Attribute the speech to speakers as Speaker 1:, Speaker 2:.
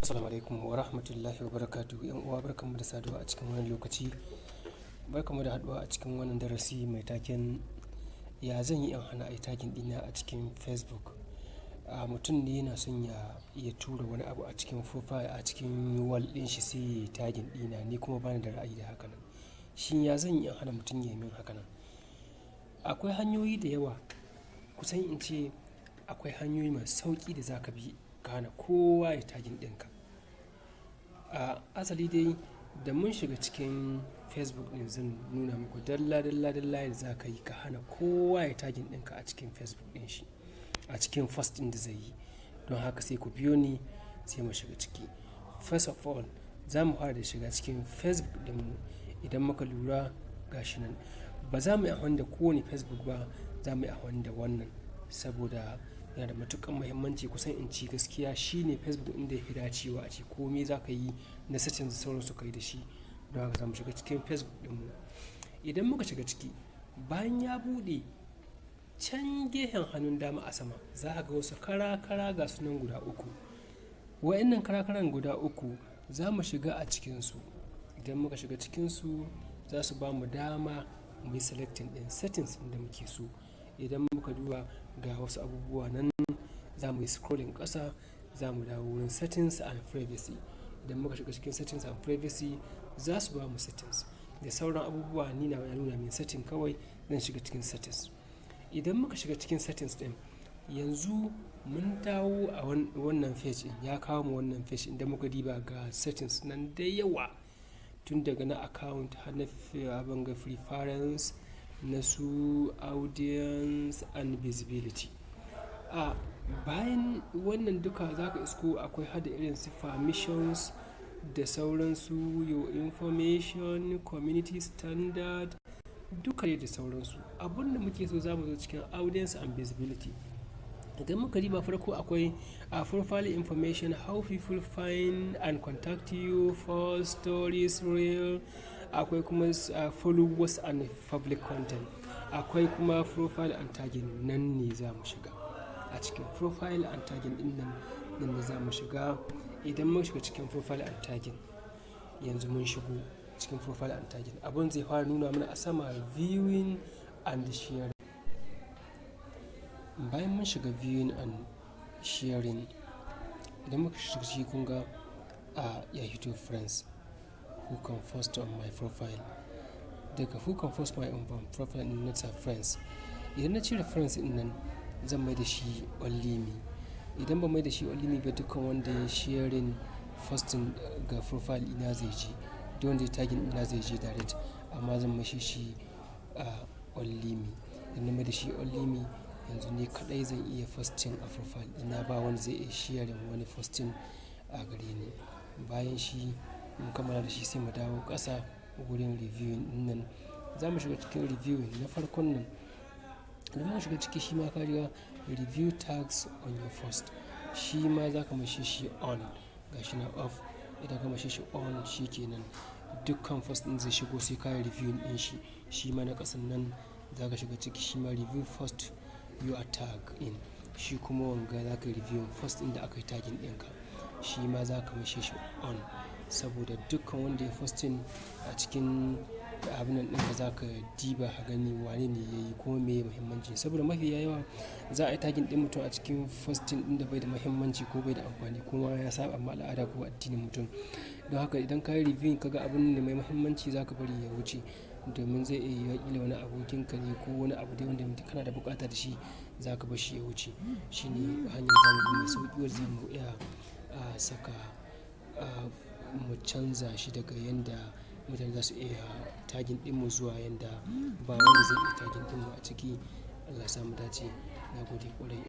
Speaker 1: Assalamu alaikum wa rahmatullahi wa barakatuhu. 'Yan uwa, barkanmu da saduwa a cikin wannan lokaci. Barkanmu da haɗuwa a cikin wannan darasi mai taken "Ya zan yi in hana a yi tagging ɗina a cikin Facebook?" A mutum ne yana son ya tura wani abu a cikin profile, a cikin wall ɗin shi, sai ya yi tagging ɗina, ni kuma bani da ra'ayi da haka nan. Shin ya zan yi in hana mutum ya yi min haka nan? Akwai hanyoyi da yawa. Kusan in ce akwai hanyoyi masu sauƙi da za ka bi ka hana kowa ya tagging ɗinka. A asali dai, da mun shiga cikin Facebook ɗin, zan nuna muku dalla dalla dalla yadda za ka yi ka hana kowa ya tagging ɗinka a cikin Facebook ɗin shi, a cikin post ɗin da zai yi. Don haka sai ku biyo ni, sai mu shiga ciki. First of all, za mu fara da shiga cikin Facebook ɗinmu. Idan muka lura, ga shi nan. Ba za mu yi amfani da kowane Facebook ba, za mu yi amfani da wannan saboda yana da matuƙar muhimmanci. Kusan in ce gaskiya shine Facebook ɗin da ya fi dacewa a ce kome za ka yi na settings da sauransu ka yi da shi. Don haka za mu shiga cikin Facebook ɗinmu. Idan muka shiga ciki, bayan ya buɗe, can gehen hannun dama a sama za ka ga wasu kara kara, ga sunan guda uku. Wa'yannan kara karan guda uku za mu shiga a cikinsu. Idan muka shiga cikinsu, za su bamu dama mu yi selecting ɗin settings ɗin da muke so. Idan muka duba, ga wasu abubuwa nan, za mu yi scrolling ƙasa, za mu dawo wurin settings and privacy. Idan muka shiga cikin settings and privacy, za su bamu settings da sauran abubuwa. Ni nawa ya nuna min setting kawai, zan shiga cikin settings. Idan muka shiga cikin settings ɗin, yanzu mun dawo a wannan page ɗin, ya kawo mu wannan page. Idan muka diba, ga settings nan da yawa, tun daga na account har na abin ga preference, na su audience and visibility. A bayan wannan duka, za ka isko akwai hada irin su permissions da sauransu, your information, community standard, duka dai da sauransu. Abun da muke so, za mu zo cikin audience and visibility. Idan muka diba, farko akwai a profile information, how people find and contact you, post, stories, reel. Akwai kuma followers and public content. Akwai kuma profile and tagging. Nan ne za mu shiga. A cikin profile and tagging ɗin nan, nan ne za mu shiga. Idan mun shiga cikin profile and tagging, yanzu mun shigo cikin profile and tagging. Abun zai fara nuna mana a sama viewing and sharing. Bayan mun shiga viewing and sharing, idan muka shiga ciki, kun ga a ya hito friends who can post on my profile. Daga who can post my own profile ɗin, na sa friends. Idan na cire friends ɗin nan, zan mai da shi only me. Idan ban mai da shi only me ba, dukkan wanda ya sharing posting ga profile ɗina zai je. Duk wanda ya tagging ɗina zai je direct, amma zan maishe shi only me. Idan na mai da shi only me, yanzu ni kaɗai zan iya posting a profile ɗina, ba wanda zai iya sharing wani posting a gare ni. Bayan shi mun kammala da shi, sai mu dawo ƙasa wurin reviewing ɗin nan. Za mu shiga cikin reviewing na farkon nan. Idan muka shiga ciki, shi ma ka ga review tags on your post. Shi ma za ka maishe shi on. Ga shi nan off. Idan ka maishe shi on, shi ke nan. Dukkan post ɗin zai shigo, sai ka yi reviewing ɗin shi. Shi ma na ƙasan nan za ka shiga ciki, shi ma review post you are tagged in. Shi kuma wanga za ka yi reviewing post ɗin da aka yi tagging ɗinka. Shi ma za ka maishe shi on saboda dukkan wanda ya posting a cikin abun nan ɗinka, za ka diba ka gani wane ne ya yi kuma me muhimmanci. Saboda mafi yawa za a yi tagging ɗin mutum a cikin posting ɗin da bai da muhimmanci ko bai da amfani, kuma ya saɓa ma al'ada ko addinin mutum. Don haka idan ka yi reviewing ka ga abun ne mai muhimmanci, za ka bari ya wuce, domin zai iya yiwuwa ƙila wani abokinka ne ko wani abu dai wanda kana da buƙata da shi, za ka bar shi ya wuce. Shi ne hanyar zamu bi mai sauƙi wadda zamu iya saka mu canza shi daga yanda mutane za su iya tagging ɗinmu zuwa yanda ba wanda zai iya tagging ɗinmu a ciki. Allah ya sa mu dace. Na gode ƙwarai.